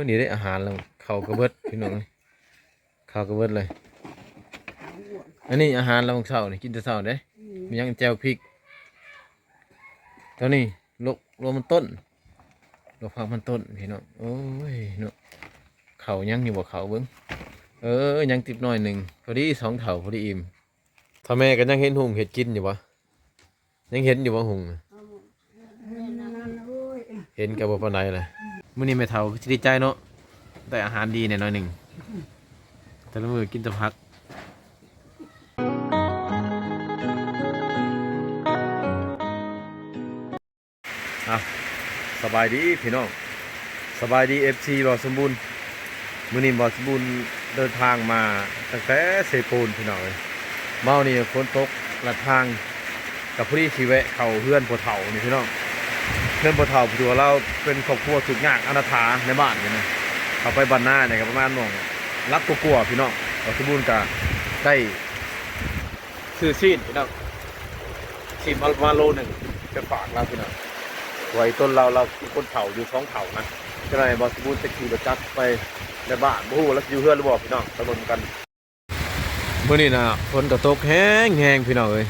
ນີ້ເດ້ອາຫານລາວ ເຂົ້າກໍເບິດພີ່ນ້ອງເອີຍ ເຂົ້າກໍເບິດເລີຍ. ອັນນີ້ອາຫານລາວມື້ເຊົ້ານີ້ ກິນແຕ່ເຊົ້າເດ້. ອືມ ມີຫຍັງ ແຈ່ວພິກ ຕົວນີ້ ລວກ ລວກມັນຕົ້ນ ລວກຜັກມັນຕົ້ນພີ່ນ້ອງ. ໂອ້ຍເນາະ ເຂົ້າຍັງຢູ່ບໍ່ ເຂົ້າເບິ່ງ ເອີ ຍັງຕິບໜ້ອຍໜຶ່ງ ພໍດີສອງເຖົ້າ ພໍດີອີ່ມ. ຖ້າແມ່ກໍຍັງເຫັນຫຸງເຮັດກິນຢູ່ບໍ່? ຍັງເຫັນຢູ່ບໍ່ຫຸງນະ? ເຫັນກໍບໍ່ປານໃດແຫຼະ. ມື້ນີ້ແມ່ເຖົ້າຄືຊິດີໃຈເນາະ ໄດ້ອາຫານດີແດ່ໜ້ອຍໜຶ່ງ ແຕ່ລະມື້ກິນແຕ່ຜັກ. ອ່ະ ສະບາຍດີພີ່ນ້ອງ ສະບາຍດີ ເອັຟຊີ ບ່າວສົມບູນ. ມື້ນີ້ບ່າວສົມບູນເດີນທາງມາຕັ້ງແຕ່ເຊໂປນພີ່ນ້ອງເອີຍ. ມານີ້ຝົນຕົກລັດທາງ ກໍພໍດີຊິແວະເຂົ້າເຮືອນພໍ່ເຖົ້ານີ້ພີ່ນ້ອງ. ເຮືອນພໍ່ເຖົ້າ ເພາະວ່າລາວເປັນຄອບຄົວທຸກຍາກອະນາຖາໃນບ້ານນີ້ນະ. ເຂົ້າໄປບ້ານນານີ້ກໍປະມານໝ່ອງຫຼັກກວ່າໆພີ່ນ້ອງ. ບ່າວສົມບູນກໍໄດ້ ຊື້ຊີ້ນພີ່ນ້ອງ ຊີ້ນມາປະມານໂລໜຶ່ງ ໄປຝາກລາວພີ່ນ້ອງ. ເພາະວ່າອີ່ຕົນລາວ ລາວເປັນຄົນເຖົ້າ ຢູ່ສອງເຖົ້ານະ. ຈັກໜ້ອຍບ່າວສົມບູນຈະຂີ່ລົດຈັກໄປໃນບ້ານ ບໍ່ຮູ້ວ່າລາວຊິຢູ່ເຮືອນຫຼືບໍ່ພີ່ນ້ອງ ໄປເບິ່ງນຳກັນ. ມື້ນີ້ນະ ຝົນກໍຕົກແຮງໆພີ່ນ້ອງເອີຍ.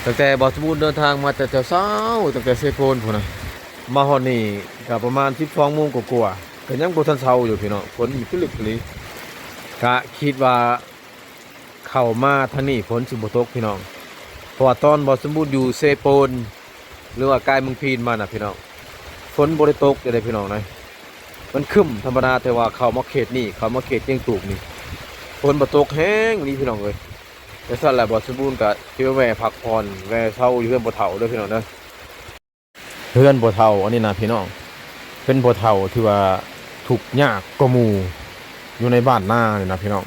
ຕັ້ງແຕ່ບ່າວສົມບູນເດີນທາງມາແຕ່ເຊົ້າ ຕັ້ງແຕ່ເຊໂປນພຸ້ນນະ ມາຮອດນີ້ກໍປະມານສິບສອງໂມງກວ່າໆ ກໍຍັງບໍ່ທັນເຊົາຢູ່ພີ່ນ້ອງ. ຝົນນີ້ຄືລຶກອີ່ຫຼີ ກະຄິດວ່າ ເຂົ້າມາທາງນີ້ຝົນຊິບໍ່ຕົກພີ່ນ້ອງ ເພາະວ່າຕອນບ່າວສົມບູນຢູ່ເຊໂປນ ຫຼືວ່າກາຍເມືອງພີນມານະພີ່ນ້ອງ ຝົນບໍ່ໄດ້ຕົກເດ້ພີ່ນ້ອງນະ. ມັນຄຶ້ມທຳມະດາ ແຕ່ວ່າເຂົ້າມາເຂດນີ້ ເຂົ້າມາເຂດຈຽງຕູບນີ້ ຝົນບໍ່ຕົກແຮງອີ່ຫຼີພີ່ນ້ອງເອີຍ. ຈັ່ງຊັ້ນແຫຼະ ບ່າວສົມບູນກະຊິໄປແວ່ພັກຜ່ອນ ແວ່ເຊົາຢູ່ເຮືອນພໍ່ເຖົ້າເດີພີ່ນ້ອງເດີ. ເຮືອນພໍ່ເຖົ້າອັນນີ້ນະພີ່ນ້ອງ ເປັນພໍ່ເຖົ້າທີ່ວ່າທຸກຍາກກວ່າໝູ່ຢູ່ໃນບ້ານນານີ້ນະພີ່ນ້ອງ.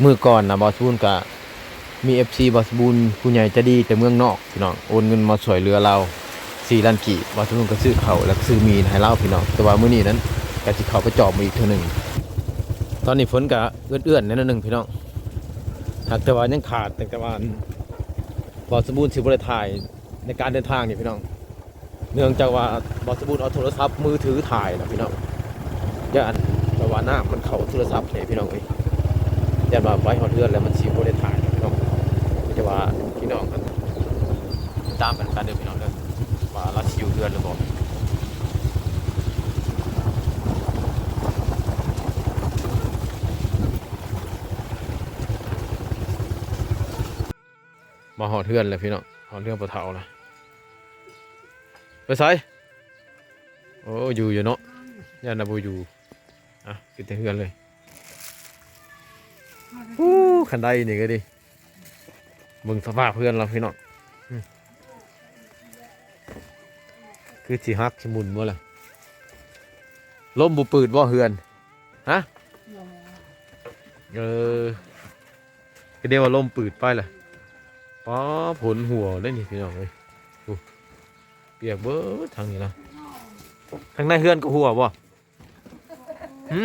ມື້ກ່ອນນະ ບ່າວສະບູນກະມີເອັຟຊີບ່າວສະບູນ ຜູ້ໃຫຍ່ໃຈດີແຕ່ເມືອງນອກພີ່ນ້ອງ ໂອນເງິນມາຊ່ວຍເຫຼືອລາວສີ່ລ້ານກີບ. ບ່າວສະບູນກະຊື້ເຂົ້າ ແລ້ວກະຊື້ໝີ່ໃຫ້ລາວພີ່ນ້ອງ ແຕ່ວ່າມື້ນີ້ນັ້ນກະຊິເຂົ້າໄປຈອບມາອີກເທື່ອໜຶ່ງ. ຕອນນີ້ຝົນກະເອື້ອນໆແດ່ໜ້ອຍໜຶ່ງພີ່ນ້ອງ ຫາກແຕ່ວ່າຍັງຂາດ ຕັ້ງແຕ່ວ່າ ບ່າວສະບູນຊິບໍ່ໄດ້ຖ່າຍ ໃນການເດີນທາງນີ້ພີ່ນ້ອງ ເນື່ອງຈາກວ່າບ່າວສະບູນເອົາໂທລະສັບມືຖືຖ່າຍນະພີ່ນ້ອງ ຢ້ານແບບວ່ານ້ຳມັນເຂົ້າໂທລະສັບແທ້ພີ່ນ້ອງເອີຍ ຢ້ານວ່າໄປຮອດເຮືອນແລ້ວມັນຊິບໍ່ໄດ້ຖ່າຍນະພີ່ນ້ອງ. ມີແຕ່ວ່າພີ່ນ້ອງຫັ້ນຕິດຕາມໄປນຳກັນເດີພີ່ນ້ອງເດີ ວ່າລາວຊິຢູ່ເຮືອນຫຼືບໍ່. ມາຮອດເຮືອນແລ້ວພີ່ນ້ອງ ຮອດເຮືອນພໍ່ເຖົ້າລະ. ໄປໃສ? ໂອ້ ຢູ່ຢູ່ເນາະ ຢ້ານວ່າບໍ່ຢູ່. ອ່ະ ຢູ່ແຕ່ເຮືອນເລີຍ. ໂອ້ ຄັນໄດນີ້ກໍດີ ເບິ່ງສະພາບເຮືອນລາວພີ່ນ້ອງ ອືມ ຄືຊິຫັກຊິໝຸ່ນບໍ່ລະ. ລົມບໍ່ປືດບໍ່ເຮືອນ? ຮະ? ເອີ ກໍເດວ່າລົມປືດໄປລະ. ປ້າ ຝົນຫົວເດ້ນີ້ພີ່ນ້ອງເອີຍ ໂອ້ ປຽກເບິດທາງນີ້ນະ. ທາງໃນເຮືອນກໍຫົວບໍ່? ຫື?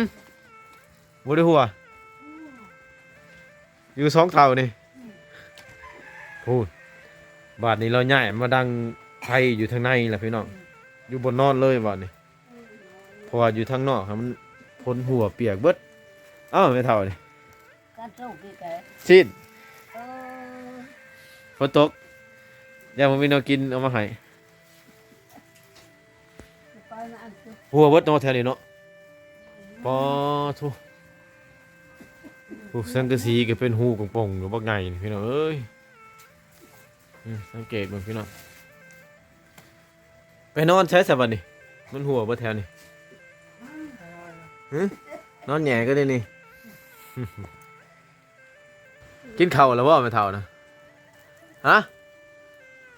ບໍ່ໄດ້ຫົວ ຢູ່ສອງເຖົ້ານີ້. ໂອ້ ບາດນີ້ລາວຍ້າຍມາດັງໄຟຢູ່ທາງໃນລະພີ່ນ້ອງ ຢູ່ບ່ອນນອນເລີຍບາດນີ້. ເພາະວ່າຢູ່ທາງນອກຫັ້ນມັນຝົນຫົວປຽກເບິດ. ອ້າວ ແມ່ເຖົ້ານີ້ ຊີ້ນ ເອີ ຝົນຕົກ ຢ້ານບໍ່ມີແນວກິນເອົາມາໃຫ້. ຫົວເບິດເນາະແຖວນີ້ເນາະ. ປາໂທ້ ໂອ້ ສັງກະສີກໍເປັນຮູປ່ອງໆຢູ່ບັກໃຫຍ່ນີ້ພີ່ນ້ອງເອີຍ. ອືມ ສັງເກດເບິ່ງພີ່ນ້ອງ. ໄປນອນໃສຊະບັດນີ້? ມັນຮົ່ວເບິດແຖວນີ້. ຫື? ນອນແຫຍ່ກໍໄດ້ນີ້. ກິນເຂົ້າແລ້ວບໍ່ແມ່ເຖົ້ານະ? ຮະ?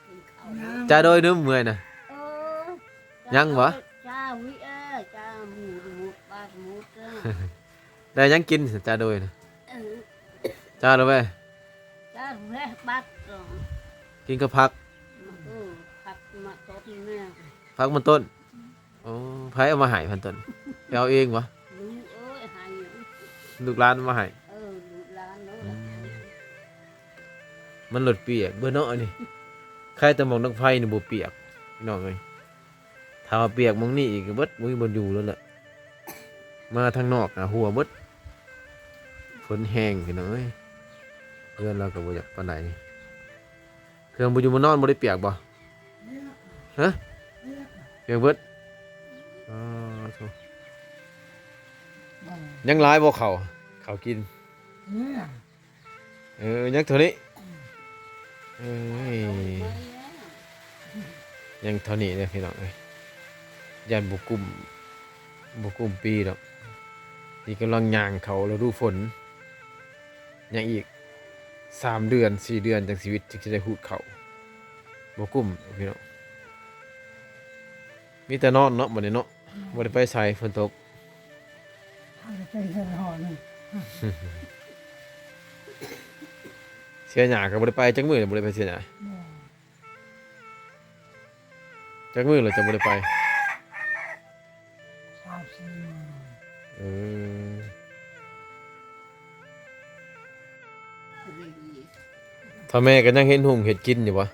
ກິນເຂົ້າແລ້ວ. ຈ້າໂດຍເດີ ເມື່ອຍນະ. ເອີ ຍັງບໍ່? ຈ້າວິເອີ ຈ້າໝູ ໝູ ບາດໝູເດີ. ໄດ້ຫຍັງກິນຊັ້ນ ຈ້າໂດຍນະ? ເອີ ຈ້າແລ້ວແວ? ຈ້າແລ້ວ ບັດ ກິນກັບຜັກ. ເອີ ຜັກມາຕົ້ນແມ່ ຜັກມາຕົ້ນ. ໂອ້ ໃຜເອົາມາໃຫ້ພັນຕົ້ນ? ໄປເອົາເອງບໍ່? ລູກເອີຍ ໃຫ້ ລູກຫຼານເອົາມາໃຫ້. ເອີ ລູກຫຼານເນາະ. ອືມ ມັນລົດປຽກເບິດເນາະອັນນີ້. ໃຄແຕ່ໝອກດັງໄຟນີ້ບໍ່ປຽກ ພີ່ນ້ອງເອີຍ. ໄ ຖ້າວ່າປຽກໝ່ອງນີ້ອີກກໍເບິດ ບໍ່ມີບ່ອນຢູ່ແລ້ວແຫຼະ. ມາທາງນອກຫາຫົວເບິດ ຝົນແຮງພີ່ນ້ອງເອີຍ. ເຮືອນລາວກໍບໍ່ຢາກປານໃດ. ເຄື່ອງບໍ່ຢູ່ມານອນບໍ່ໄດ້ປຽກບໍ່? ຮະ? ປຽກເບິດ. ອໍ ໂທ້. ຍັງຫຼາຍບໍ່ເຂົ້າ ເຂົ້າກິນ? ເອີ ຍັງເທົ່ານີ້. ເອີຍ ຍັງເທົ່ານີ້ເດີພີ່ນ້ອງເອີຍ. ຢ້ານບໍ່ກຸ້ມ ບໍ່ກຸ້ມປີດອກ. ນີ້ກຳລັງຍ່າງເຂົ້າລະດູຝົນ. ຍັງອີກສາມເດືອນ ສີ່ເດືອນ ຈັ່ງຊີວິດຈຶ່ງຊິໄດ້ຮູດເຂົ້າ. ບໍ່ກຸ້ມພີ່ນ້ອງ. ມີແຕ່ນອນເນາະ ບັດນີ້ເນາະ. ບໍ່ໄດ້ໄປໃສ ຝົນຕົກ. ເສຍຫຍ້າກໍບໍ່ໄດ້ໄປຈັກມື້ ບໍ່ໄດ້ໄປເສຍຫຍ້າ. ຈັກມື້ແລ້ວເຈົ້າບໍ່ໄດ້ໄປ? ສາມສີ່ມື້. ເອີ ຖ້າແມ່ກໍຍັງເຫັນຮຸ່ງເຮັດກິນຢູ່ບໍ່?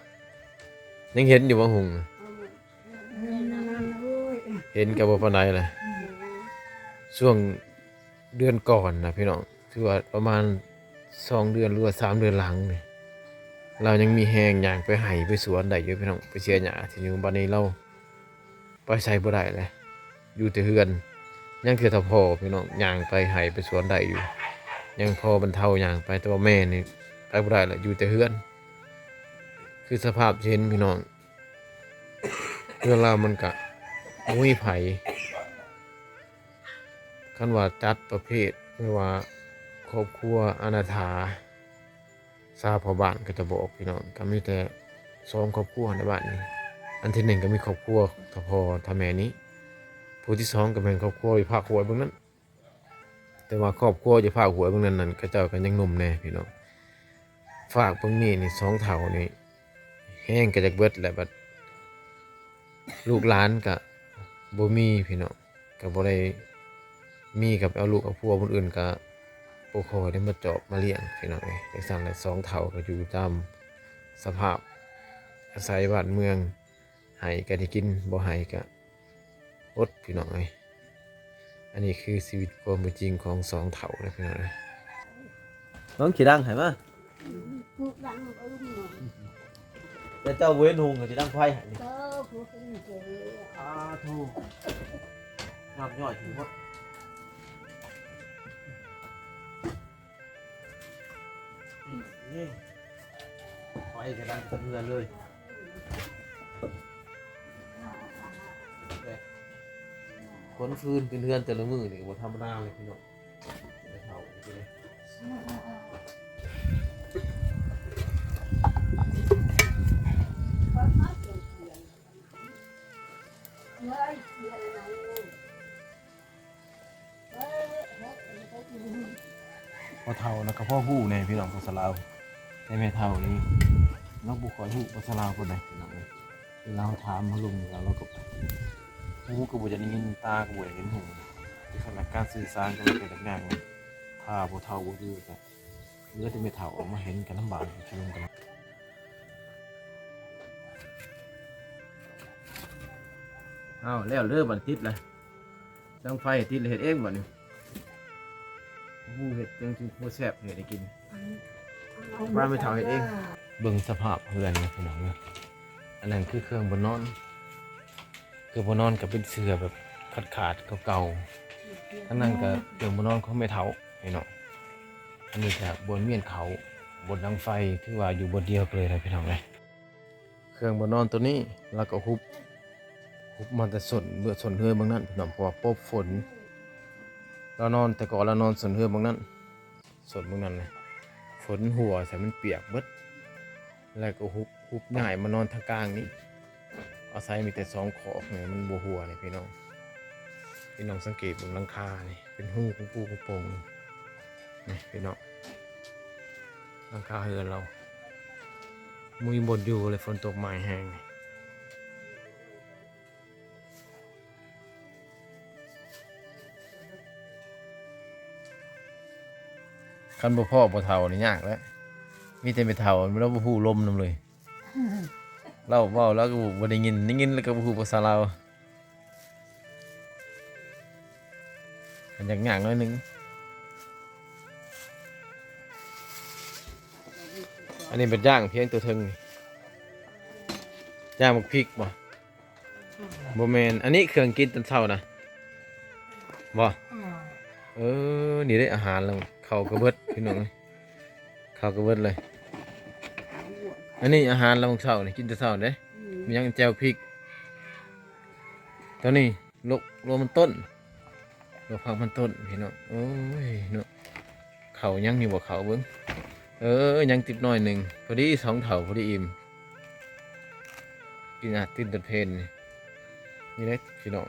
ຍັງເຫັນຢູ່ບໍ່ຮຸ່ງ? ເຫັນກໍບໍ່ປານໃດແຫຼະ. ຊ່ວງເດືອນກ່ອນນະພີ່ນ້ອງ ຖືວ່າປະມານສອງເດືອນ ຫຼືວ່າສາມເດືອນຫຼັງນີ້ ລາວຍັງມີແຮງຍ່າງໄປໄຮ່ໄປສວນໄດ້ຢູ່ພີ່ນ້ອງ ໄປເສຍຫຍ້າທີ່ຢູ່. ບັດນີ້ລາວໄປໃສບໍ່ໄດ້ແຫຼະ ຢູ່ແຕ່ເຮືອນ. ຍັງເທື່ອເທົ່າພໍ່ພີ່ນ້ອງ ຍ່າງໄປໄຮ່ໄປສວນໄດ້ຢູ່ ຍັງພໍບັນເທົາຍ່າງໄປ. ແຕ່ວ່າແມ່ນີ້ໄປບໍ່ໄດ້ແຫຼະ ຢູ່ແຕ່ເຮືອນ. ຄືສະພາບທີ່ເຫັນພີ່ນ້ອງ ເຮືອນລາວມັນກະບໍ່ມີໃຜ. ຄັນວ່າຈັດປະເພດ ຫຼືວ່າຄອບຄົວອະນາຖາ ຊາວພໍ່ບ້ານກໍຈະບອກພີ່ນ້ອງ ກໍມີແຕ່ສອງຄອບຄົວໃນບ້ານນີ້. ອັນທີໜຶ່ງກໍມີຄອບຄົວຖ້າພໍ່ຖ້າແມ່ນີ້ ຜູ້ທີສອງກໍແມ່ນຄອບຄົວຢູ່ພາກຫ້ວຍເບິ່ງນັ້ນ. ແຕ່ວ່າຄອບຄົວຢູ່ພາກຫ້ວຍເບິ່ງນັ້ນນັ້ນ ເຂົາເຈົ້າກໍຍັງໜຸ່ມແດ່ພີ່ນ້ອງ. ຟາກເບິ່ງນີ້ນີ້ ສອງເຖົ້ານີ້ແຮງກໍຢາກເບິດແຫຼະ. ບັດລູກຫຼານກໍບໍ່ມີພີ່ນ້ອງ ກໍບໍ່ໄດ້ມີ ກໍໄປເອົາລູກເອົາຜົວຜູ້ອື່ນ ກໍບໍ່ຄ່ອຍໄດ້ມາຈອບມາລ້ຽງພີ່ນ້ອງເອີຍ. ຈັ່ງຊັ້ນແຫຼະ ສອງເຖົ້າກໍຢູ່ຕາມສະພາບອາໄສບ້ານເມືອງ ໃຫ້ກໍໄດ້ກິນ ບໍ່ໃຫ້ກໍອົດພີ່ນ້ອງເອີຍ. ອັນນີ້ຄືຊີວິດຄວາມເປັນຈິງຂອງສອງເຖົ້າເດີພີ່ນ້ອງເອີຍ. ເບິ່ງຂີ້ດັງໃຫ້ມາ ແຕ່ເຈົ້າບໍ່ເຫັນຫຸ່ງກໍຊິດັງໄຟໃຫ້ນີ້. ອາ ໂທ້ ຍອດຍ້ອຍຖືໝົດ. ໄຟກະດັງເຮືອນເລີຍ. ຂົນຟືນຂຶ້ນເຮືອນແຕ່ລະມື້ນີ້ກະບໍ່ທຳມະດາເລີຍພີ່ນ້ອງ. ແມ່ເຖົ້ານີ້ເລີຍ. ພໍ່ເຖົ້ານະກະພໍຮູ້ແດ່ພີ່ນ້ອງພາສາລາວ ແຕ່ແມ່ເຖົ້ານີ້ລາວບໍ່ຄ່ອຍຮູ້ພາສາລາວປານໃດພີ່ນ້ອງເອີຍ. ເວລາເຮົາຖາມເຮົາລົມລາວ ລາວກະຫູກະບໍ່ຢາກໄດ້ຍິນ ຕາກະບໍ່ຢາກເຫັນຫຸ່ງ. ຄືຂະໜາດການສື່ສານກະເປັນຍາກນະ ຖ້າພໍ່ເຖົ້າບໍ່ຢູ່ກະເຫຼືອແຕ່ແມ່ເຖົ້າອອກມາເຫັນກະລຳບາກ ຊິລົມກັນ. ອ້າວ ແລ້ວເດີ ບັດຕິດລະ ດັງໄຟຕິດລະ ເຮັດເອງບັດນີ້. ໂອ້ ເຮັດຈັ່ງຊິບໍ່ແຊບ ເຮັດໃຫ້ກິນ ວ່າແມ່ເຖົ້າເຮັດເອງ. ເບິ່ງສະພາບເຮືອນນະພີ່ນ້ອງເອີຍ. ອັນນັ້ນຄືເຄື່ອງບ່ອນນອນ ເຄື່ອງບ່ອນນອນກະເປັນເສື່ອແບບຂາດໆ ເກົ່າໆ. ອັນນັ້ນກະເຄື່ອງບ່ອນນອນຂອງແມ່ເຖົ້າພີ່ນ້ອງ. ອັນນີ້ກະບ່ອນມ້ຽນເຂົ້າ ບ່ອນດັງໄຟ ຖືວ່າຢູ່ບ່ອນດຽວກັນເລີຍນະພີ່ນ້ອງເອີຍ. ເຄື່ອງບ່ອນນອນໂຕນີ້ລາວກະຫຸບ ຫຸບມາແຕ່ສົ້ນເຮືອ ສົ້ນເຮືອເບື້ອງນັ້ນພີ່ນ້ອງ ເພາະວ່າປົບຝົນ. ລາວນອນ ແຕ່ກ່ອນລາວນອນສົ້ນເຮືອເບື້ອງນັ້ນ ສົ້ນເບື້ອງນັ້ນນະ ຝົນຫົວໃສ່ມັນປຽກເບິດ ແລ້ວກະຫຸບ ຫຸບຍ້າຍມານອນທາງກາງນີ້. ອາໄສມີແຕ່ສອງຄອກນີ້ ມັນບໍ່ຮົ່ວນີ້ພີ່ນ້ອງ. ພີ່ນ້ອງສັງເກດເບິ່ງຫຼັງຄານີ້ ເປັນຮູໂປ່ງໆ ນີ້ພີ່ນ້ອງ. ຫຼັງຄາເຮືອນລາວບໍ່ມີບ່ອນຢູ່ເລີຍ ຝົນຕົກມາແຮງ. ຄັນບໍ່ພໍ້ພໍ່ເຖົ້ານີ້ຍາກແລ້ວ ມີແຕ່ແມ່ເຖົ້າ ລາວບໍ່ຮູ້ລົມນຳເລີຍ. ລາວເວົ້າລາວກະບໍ່ໄດ້ຍິນ ໄດ້ຍິນແລ້ວກະບໍ່ຮູ້ພາສາລາວ. ມັນຢາກຍ່າງໜ້ອຍໜຶ່ງ. ອັນນີ້ເປັນຍ່າງພຽງຕົວເທິງນີ້ ຍ່າງໝາກພິກບໍ່? ບໍ່ແມ່ນ ອັນນີ້ເຄື່ອງກິນຕອນເຊົ້ານະບໍ່? ເອີ ນີ້ເດ້ອາຫານລາວ ເຂົ້າກະເບິດພີ່ນ້ອງເອີຍ ເຂົ້າກະເບິດເລີຍ. ອັນນີ້ອາຫານລາວມື້ເຊົ້ານີ້ ກິນແຕ່ເຊົ້າເດ້. ມີຫຍັງ ແຈ່ວພິກ ຕອນນີ້ ລວກ ລວກມັນຕົ້ນ ລວກຜັກມັນຕົ້ນພີ່ນ້ອງ. ໂອ້ຍເນາະ ເຂົ້າຍັງຢູ່ບໍ່ ເຂົ້າເບິ່ງ ເອີ ຍັງຕິດໜ້ອຍໜຶ່ງ ພໍດີສອງເຖົ້າ ພໍດີອີ່ມ ກິນອາດຕື່ນຕອນເພນນີ້. ນີ້ແຫຼະພີ່ນ້ອງ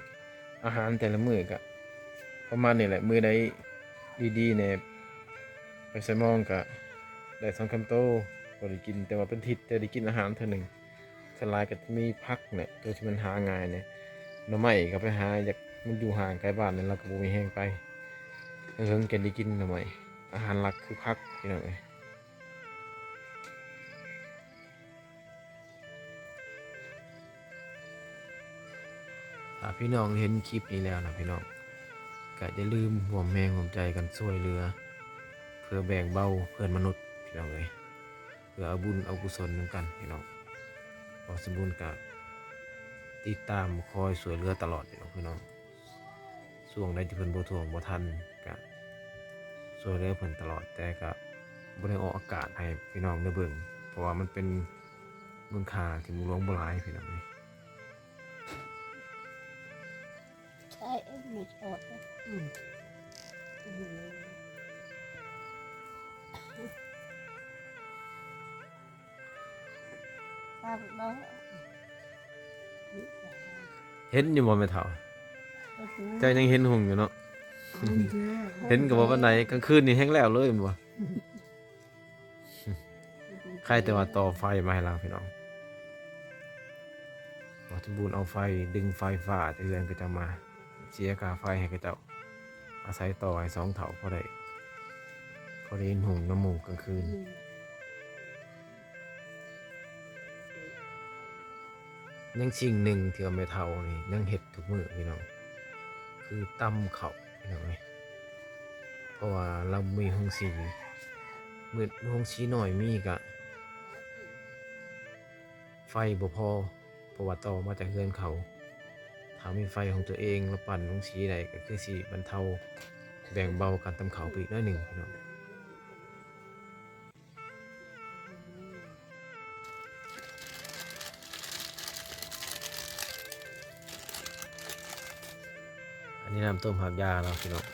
ອາຫານແຕ່ລະມື້ກະປະມານນີ້ແຫຼະ ມື້ໃດດີໆແດ່ ໄປໃສ່ມອງກະໄດ້ສອງສາມໂຕ ພໍໄດ້ກິນ ແຕ່ວ່າເປັນທິດຈະໄດ້ກິນອາຫານເທື່ອໜຶ່ງ. ສ່ວນຫຼາຍກໍຈະມີຜັກແຫຼະ ໂຕທີ່ມັນຫາງ່າຍແຫຼະ ໜໍ່ໄມ້ກໍໄປຫາ ຢາກ ມັນຢູ່ຫ່າງໄກບ້ານແຫຼະ ລາວກໍບໍ່ມີແຮງໄປ ເຫິງໆຈັ່ງໄດ້ກິນໜໍ່ໄມ້. ອາຫານຫຼັກຄືຜັກພີ່ນ້ອງເອີຍ. ຖ້າພີ່ນ້ອງເຫັນຄລິບນີ້ແລ້ວນະພີ່ນ້ອງ ກໍຢ່າລືມຮ່ວມແຮງຮ່ວມໃຈກັນຊ່ວຍເຫຼືອ ເພື່ອແບ່ງເບົາເພື່ອນມະນຸດພີ່ນ້ອງເອີຍ. ເພື່ອເອົາບຸນເອົາກຸສົນນຳກັນພີ່ນ້ອງ. ບ່າວສົມບູນກະຕິດຕາມຄອຍຊ່ວຍເຫຼືອຕະຫຼອດພີ່ນ້ອງ. ຊ່ວງໃດທີ່ເພິ່ນບໍ່ຖ້ວງບໍ່ທັນກະຊ່ວຍເຫຼືອເພິ່ນຕະຫຼອດ ແຕ່ກະບໍ່ໄດ້ອອກອາກາດໃຫ້ພີ່ນ້ອງໄດ້ເບິ່ງ ເພາະວ່າມັນເປັນມູນຄ່າທີ່ບໍ່ຫຼວງບໍ່ຫຼາຍພີ່ນ້ອງເອີຍ. ໃຊ້ເອັດເມັດອອກ ອືມ ອືມ ເຫັນຢູ່ບໍ່ແມ່ເຖົ້າ? ເຈົ້າຍັງເຫັນຮຸ່ງຢູ່ເນາະ. ເຫັນກໍບໍ່ປານໃດ ກາງຄືນນີ້ແຮງແລ້ວເລີຍແມ່ນບໍ່? ໃຄ່ແຕ່ວ່າຕໍ່ໄຟມາໃຫ້ລາວພີ່ນ້ອງ. ບ່າວສົມບູນເອົາໄຟ ດຶງໄຟຟ້າແຕ່ເຮືອນເຂົາເຈົ້າມາ ເສຍຄ່າໄຟໃຫ້ເຂົາເຈົ້າ ອາໄສຕໍ່ໃຫ້ສອງເຖົ້າ ພໍໄດ້ ພໍໄດ້ເຫັນຮຸ່ງນຳໝູ່ກາງຄືນ. ອືມ ຍັງສິ່ງໜຶ່ງທີ່ວ່າແມ່ເຖົ້ານີ້ຍັງເຮັດທຸກມື້ພີ່ນ້ອງ ຄືຕຳເຂົ້າພີ່ນ້ອງເອີຍ. ເພາະວ່າລາວມີໂຮງສີ ມື້ໂຮງສີນ້ອຍມີກະໄຟບໍ່ພໍ ເພາະວ່າຕໍ່ມາຈາກເຮືອນເຂົາ. ຖ້າມີໄຟຂອງຕົວເອງ ລາວປັ່ນໂຮງສີໄດ້ ກະຄືຊິບັນເທົາ ແບ່ງເບົາການຕຳເຂົ້າໄປອີກໜ້ອຍໜຶ່ງພີ່ນ້ອງ. ອັນນີ້ນ້ຳຕົ້ມຮາກຢາເນາະພີ່ນ້ອງ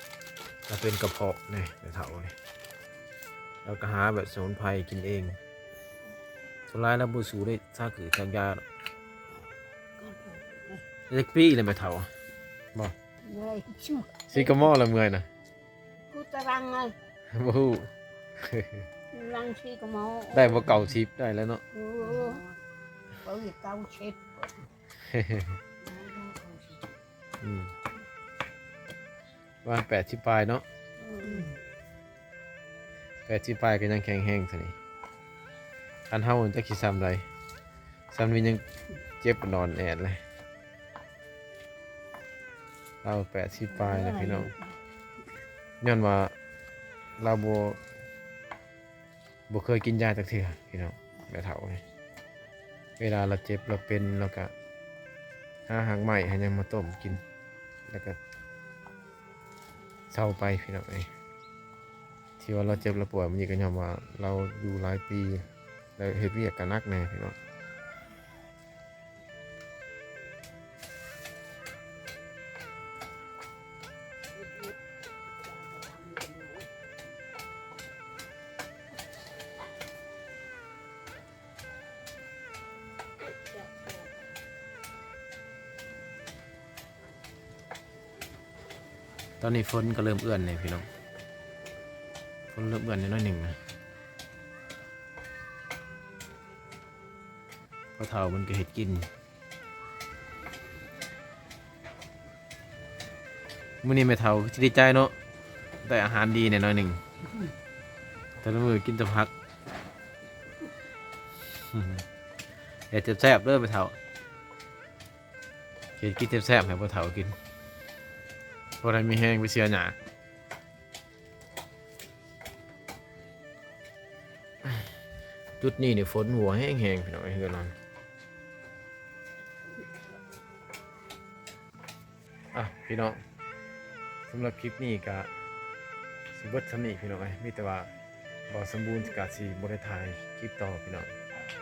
ລາວເປັນກະເພາະນີ້ ແມ່ເຖົ້ານີ້ ລາວກະຫາແບບສະໝຸນໄພກິນເອງ. ສ່ວນຫຼາຍລາວບໍ່ສູ້ໄດ້ຊາກກືຊາກຢາດອກ. ຈັກປີແລ້ວແມ່ເຖົ້າ? ບໍ່ ເມື່ອຍ ຊິກະມໍລະເມື່ອຍນະ. ກູຕະລັງໄງ ບໍ່ຮູ້ ລັງຊິກະມໍ ໄດ້ບໍ່ ເກົ້າສິບ ໄດ້ແລ້ວເນາະ. ເອີ ເກົ້າສິບ ອືມ ປະມານແປດສິບປາຍເນາະ. ອືມ ແປດສິບປາຍກໍຍັງແຂງແຮງຊະນີ້. ຄັນເຮົາຈັກຊິຊ່ຳໃດ ຊ່ຳນີ້ຍັງເຈັບນອນແອດເລີຍ. ລາວແປດສິບປາຍແລ້ວພີ່ນ້ອງ ຍ້ອນວ່າລາວບໍ່ ບໍ່ເຄີຍກິນຢາຈັກເທື່ອພີ່ນ້ອງ. ແມ່ເຖົ້ານີ້ ເວລາລາວເຈັບລາວເປັນ ລາວກະຫາຮາກໄມ້ຫາຫຍັງມາຕົ້ມກິນ ແລ້ວກະເຊົາໄປພີ່ນ້ອງເອີຍ. ທີ່ວ່າລາວເຈັບລາວປ່ວຍມື້ນີ້ກໍຍ້ອນວ່າລາວຢູ່ຫຼາຍປີ ແລ້ວເຮັດວຽກກໍໜັກແດ່ພີ່ນ້ອງ. ຕອນນີ້ຝົນກໍເລີ່ມເອື້ອນແລ້ວພີ່ນ້ອງ ຝົນເລີ່ມເອື້ອນແລ້ວໜ້ອຍໜຶ່ງນະ. ພໍ່ເຖົ້າເພິ່ນກໍເຮັດກິນ. ມື້ນີ້ແມ່ເຖົ້າຊິດີໃຈເນາະ ໄດ້ອາຫານດີແດ່ໜ້ອຍໜຶ່ງ. ແຕ່ລະມື້ກິນແຕ່ຜັກ. ເຮັດແຊບໆເດີແມ່ເຖົ້າ. ເຮັດກິນແຊບໆໃຫ້ພໍ່ເຖົ້າກິນ. ບໍ່ໄດ້ມີແຮງໄປເສຍຫຍ້າ. ຈຸດນີ້ນີ້ຝົນຫົວແຮງໆ ພີ່ນ້ອງເອີຍ ເຮືອນເຮົາ. ອ່ະ ພີ່ນ້ອງ ສຳລັບຄລິບນີ້ກະຊິເບິດສ່ຳນີ້ ພີ່ນ້ອງເອີຍ. ມີແຕ່ວ່າບ່າວສົມບູນກະຊິບໍ່ໄດ້ຖ່າຍຄລິບຕໍ່ ພີ່ນ້ອງ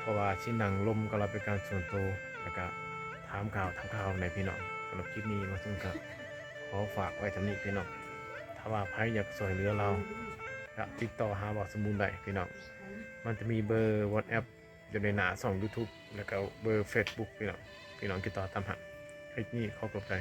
ເພາະວ່າຊິນັ່ງລົມກັບລາວເປັນການສ່ວນໂຕ ແລ້ວກະຖາມຂ່າວ ຖາມຂ່າວແດ່ ພີ່ນ້ອງ. ສຳລັບຄລິບນີ້ບ່າວສົມບູນກະຂໍຝາກໄວ້ສ່ຳນີ້ ພີ່ນ້ອງ. ຖ້າວ່າໃຜຢາກຊ່ວຍເຫຼືອລາວ ກະຕິດຕໍ່ຫາບ່າວສົມບູນໄດ້ ພີ່ນ້ອງ. ມັນຈະມີເບີວັອດແອັບ ຢູ່ໃນໜ້າຊ່ອງຢູທູບ ແລ້ວກໍເບີເຟສບຸກ ພີ່ນ້ອງ ພີ່ນ້ອງຕິດຕໍ່ຕາມຫັ້ນ. ຄລິບນີ້ຂໍຂອບໃຈ